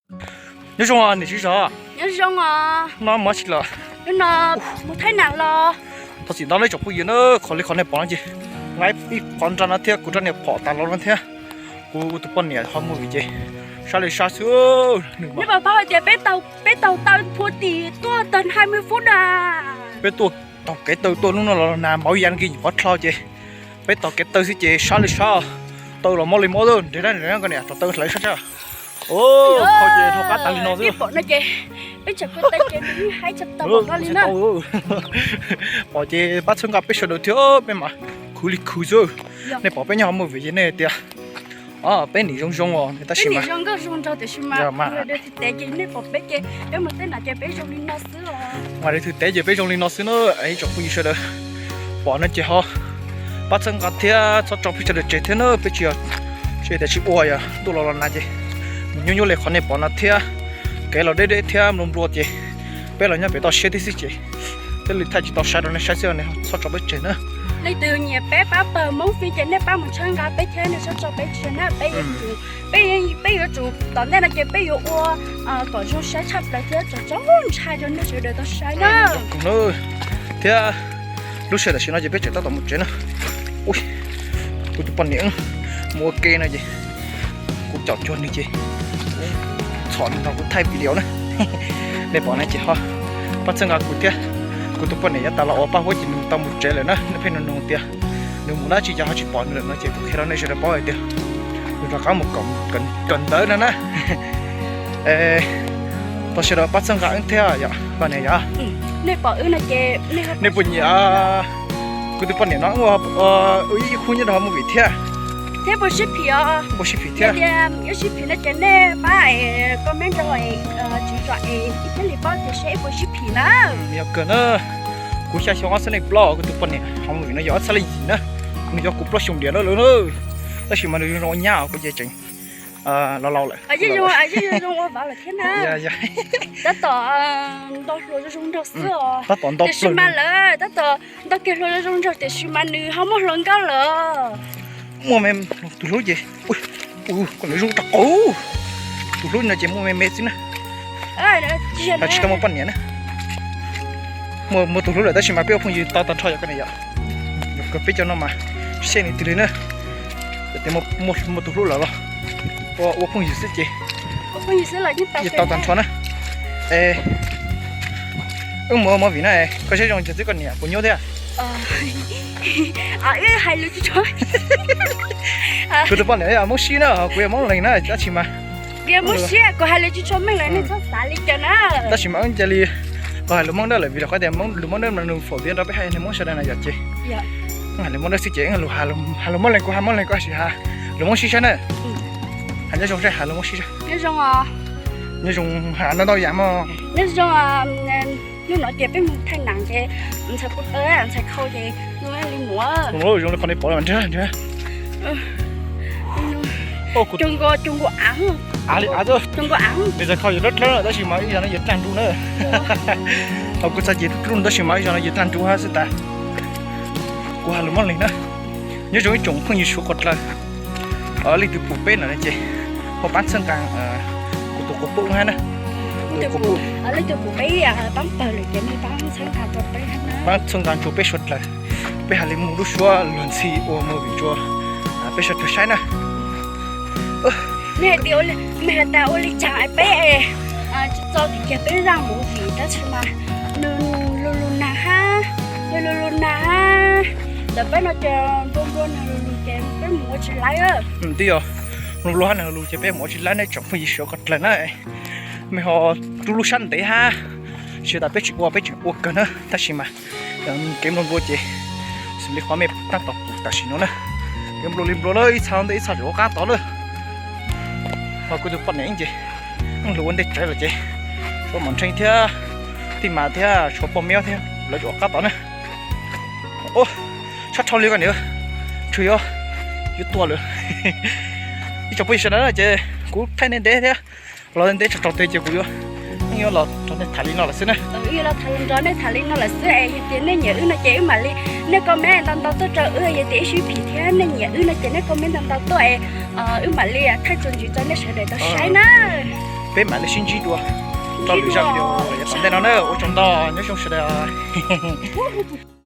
Nyob zoo niam txiv zos. Nyob zoo os. No mus tsis los? Hnub no mus thaij nam los. Thov txim ntau nawb tsoom phooj ywg na, qhov li qhov nej pom no ces nqa ib qhov nra no thiab kuv rab niag phom tas los no thiab. Kuv tus poj niam ho mus vim ces sab li sab xwb. Nws mas pab hais tias peb taug taw phua tim tuaj tag hai mươi phút na. Peb tuaj taug kev taw tuaj hnub no los nag npaum ya nkig nyuam qhuav dlhau ces peb taug kev taw xwb ces sab li sab. Taw los mob li mob nreg na, nreg na, koj niam, taug taw hlawv sab sab. Kho ces dhau qab tas li no xwb. Pom no ces peb tseem kua taw ces nws yeej haib tshaj tau pom no li na. Pom ces pab txhawb nqa peb sawv daws thiab, peb mas khwv li khwv xwb. Nej pom peb nyob hauv movie ces nej tias peb nim zoo zoo os, tab sis mas zoo nkauj zoo nraug tiam sis mas mas thwv tes ces nej pom peb ces peb mus tej nam ces peb zoo li no xwb os. Mas thwv tes ces peb zoo li no xwb na. Ib tsoom phooj ywg sawv daws pom no ces ho pab txhawb nqa thiab txhob tso peb sawv daws tseg thiab na, peb tsis, tsis tias tsis ua yog tuaj los los nag ces mus nyuaj nyuaj li qhov nej pom no thiab. Kev los deb deb thiab nplua nplua ces peb los nyob pem toj siab tib xwb ces thiaj li thaij tsis tau saib rau nej saib xwb, nej txhob tso peb tseg na. Leej twg nyiam peb pab pawg Hmoob Fij ces nej pab mus txhawb nqa peb thiab, nej txhob tso peb tseg na. Peb, peb yuav tsum tom ntej no ces peb yuav ua kom zoo saib tshaj plaws thiab tsom tso ntshai rau nej sawv daws tau saib na. Thiab lub sij hawm tam sim no ces peb tseem tab tom mus tsev na. Kuv tus poj niam mus ua ke no ces kuv caum cuag nws ces txhom nws nrog kuv thaij video na. Nej pom no ces ho pab txhawb nqa kuv thiab. Kuv tus poj niam yav tas los ua paj huab ces nws tau mus tsev lawm na, nej pheej nug nug tias nws mus dab tsi cas ho tsis pom nws lawm no ces kuv qhia rau nej sawv daws paub hais tias nws rov qab mus kawm ntawv no na. Thov sawv daws pab txhawb nqa wb thiab yom, poj niam yom. Nej puas nyiam kuv tus poj niam no, wb ib khub nyob rau hauv movie thiab. Thiab puas sib phim os? Puas sib phim thiab? Yog tias sib phim no ces nej pab es comment rau es tsis tso es thiaj li paub tias seb puas sib phim na. Yog kawg na, kuv xya xyoo ob txhiab nees plaub, kuv tus poj niam hauv movie no yog ob txhiab leej yim na, nws yog kuv plaub xyoo diam na lawm na. Tab sis mas nws zoo zoo nyab os, kuv ces tseem laus laus lawm. Tab tom nto hluas zoo zoo nraug xwb os, tab tom nto tiam sis mas lawm tab tom nto kiag hluas zoo zoo nraug tiam sis mas nws ho muaj hluas nkauj lawm. Muaj me tus hlub ces, koj niam, zoo rau qauv. Tus hlub no ces muaj me me xwb na. Tsis tau muaj poj niam na. Muaj, muaj tus hlub lawm tab sis mas peb ua phooj ywg tau tag nrho yom koj niam yom. Yog kawg peb cov no mas xyej nws twg li na. Yog tias muaj tus hlub lawm los ua phooj ywg xwb ces yeej tau tag nrho na. Wb mus ua movie na, koj saib zoo cas xwb koj niam, puas nyuaj thiab? Kuv tus poj niam yog Hmoob Sib na, kuv yog Hmoob Leeg na, tab sis mas kuv yog Hmoob Sib, kuv hais lus tsis tshua meej lawm nej txhob xav li cas na. Tab sis mas wb cia li los hais lus Hmoob Dawb lawm vim rau qhov tias lus Hmoob Dawb mas nws phổ biến rau peb haiv neeg Hmoob sawv daws na yom ces wb hais lus Hmoob Dawb xwb ces wb hais lus Hmoob Leeg, kuv hais Hmoob Leeg, koj sim hais lus Hmoob Sib saib na. Hais nyob zoo saib, hais lus Hmoob Sib saib. Nyob zoo os. Nyob zoo, hais ntau ntau yam mog. Nyob zoo. Hnub no ces peb mus thaij nam ces ntxhais kuv tau ntxhais khau ces zoo li mus. Zoo li qhov nej pom nrag nrag. Cov nkaus, cov nkaus av, cov nkaus av. Nws ntxhais khau yuav dawb dawb tab sis mas ib zaug no yuav daj nruj na. Kuv txhais ces dub dub tab sis mas ib zaug no yuav daj nruj hab xwb tas. Kuv hais lus Hmoob Leeg na. Nyob zoo ib tsoom phooj ywg suav qhuav dlawg, leej twg pum peb no ces ho pab txhawb nqa kuv tus quas pub hab na. Leej twg pum peb pab pawg lawm ces nej pab txhawb nqa rau peb hab na. Pab txhawb nqa rau peb suav dlawg. Peb hais li mus lub suab luag ntxhi ua movie rau peb suav dlawg saib na. Nej hais tias, nej hais tias ua li cas es peb tsis txo tim kiag peb zaj movie tab sis mas nws lug lug nag hab, nws lug lug nag hab, ntawm peb no ces nplua nplua nag lug lug ces peb mus ua tsis laib. Twb yog nplua nplua hab nag lug lug ces peb mus ua tsis laib na tsoom phooj ywg suav qhuav dlawg na. Mej ho rub lub sab ntev hab, tsis tas peb tsis ua, peb tseem ua kawg na tab sis mas kev nplua nplua ces xws li qhov mej tab tom pum tam sim no na, kev nplua li nplua lawm, ib txha ntej ib txha tseem ua qab tod lawm. Ho kuv tus poj niam ces lug ua ntej tsev lawm ces tshuav Mam Nrhee thiab Tij Mas thiab tshuav pog Meb thiab lawv tseem ua qab tod na. Tshab dhau li koj niam, tsuas yog yuav tuag lawm. Ib tsoom phooj ywg sawv daws na ces kuv thaij nej ntev thiab, los ntev tso rau tes ces kuv yuav, yuav los nrog nej tham li no lawm xwb na. Yuav los nrog nej tham li no lawm xwb es yog tias nej nyiam wb no ces wb mam li, nej comment ntau ntau tuaj rau wb, yog tias wb sib phim thiab nej nyiam wb no ces nej comment ntau ntau tuaj es wb mam li thaij txuas ntxiv rau nej sawv daws tau saib na. peb mam li sib ntsib dua rau lwm zaj video yav tom ntej no na. Ua tsaug ntau, nyob zoo sawv daws.